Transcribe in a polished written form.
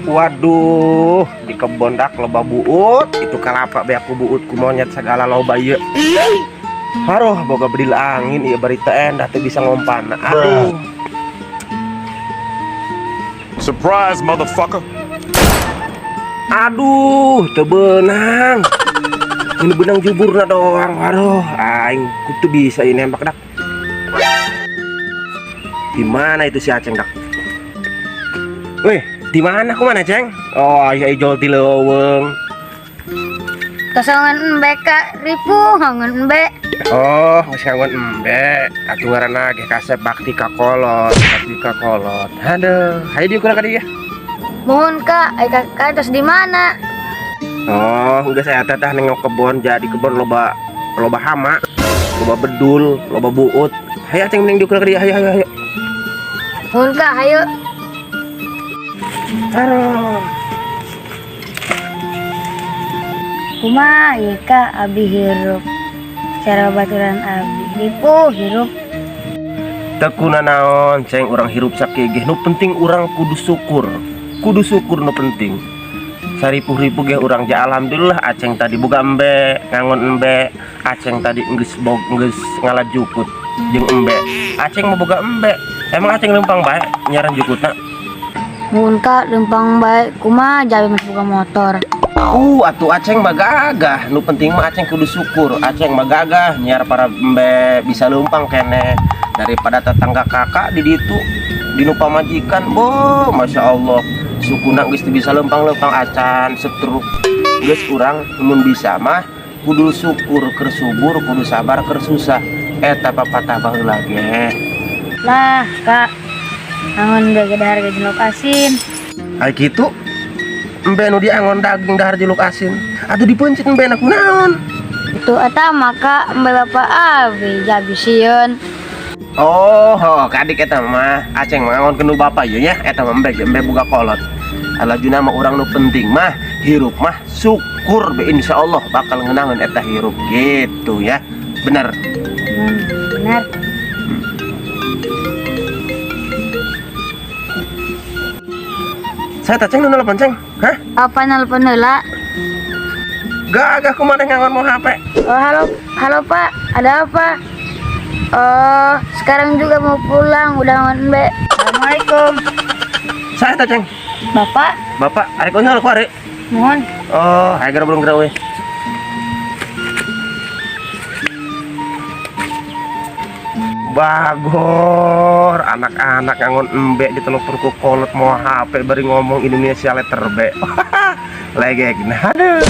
Waduh, di kebon dak loba buut, itu kalapa be aku buut ku monyet segala loba ieu. Aduh, boga bedil angin ieu bari teu endah teu bisa ngompan. Aduh. Surprise, motherfucker. Aduh, teu beunang. Ini benang juburna doang. Aduh, aing kudu bisa ini nembak dak. Di mana itu si Aceng dak? Weh, di mana ku mana Ceng? Oh, aya ijol ti leuweung. Kasongan embe kak, ripuh ngangon embe. Oh, geus ngangon embe. Atuh ngaranna ge kasep bakti ka kolot, bakti ka kolot. Aduh, hayu dieu kurang ka dieu. Mohon kak, ai kakak tos di mana? Oh, geus saya teh tah nengok kebon, jadi kebon loba loba hama, loba bedul, loba buut. Hayu Aceng mending dieu kurang ka dieu, hayu hayu hayu. Mohon kak, hayu. Aduh. Kumaha ieu kak, abi hirup. Cara baturan abi, ripuh hirup. Teu kunanaon Ceng urang hirup sakigeh, nu penting urang kudu syukur. Kudu syukur nu penting. Saripuh-ripuh ge urang ja alhamdulillah Aceng tadi boga embe, ngangon embe. Aceng tadi geus bog geus ngala jukut jeung embe. Aceng mah boga embe. Emang Aceng lempang bae nyaran jukutna? Mun kak lempang bae kumaha jabe mah boga motor. Atuh Aceng mah gagah. Nu penting mah Aceng kudu syukur. Aceng mah gagah nyiar para embe bisa lempang keneh daripada tetangga kakak di ditu di nu pamajikan. Boh, Masya Allah. Sukuna geus teu bisa lempang-lempang acan setruk. Geus urang mun bisa mah kudu syukur keur subur, kudu sabar keur susah. Eta papatah baheula ge. Lah, kak. Angon embe ge dahar ge jeluk asin. Ai kitu. Embe nu diangon daging dahar jeluk asin. Atuh dipeuncit embe na kunaon? Itu eta maka embe bapak abi jabi sieun. Oh, oh, kadik eta mah Aceng mah ngangon kenu bapak ieu nya, eta mah embe ge embe boga kolot. Alajuna mah urang nu penting mah hirup mah syukur be insyaallah bakal ngeunangeun eta hirup gitu ya. Bener. Bener. Saya tak Ceng nu nelpon Ceng. Hah? Apa nelpon heula? Gagah kumaha ngangon mau HP. Oh, halo, halo Pak, ada apa? Oh, sekarang juga mau pulang, udah ngangon embe. Assalamualaikum. Saya tak Ceng. Bapak? Bapak, arek unyol ku arek. Mohon. Oh, hayu geura belum geura we. Bagor, anak-anak ngangon embe di telepon ku kolot mau HP bari ngomong Indonesia letter B. Legek. Nah, aduh.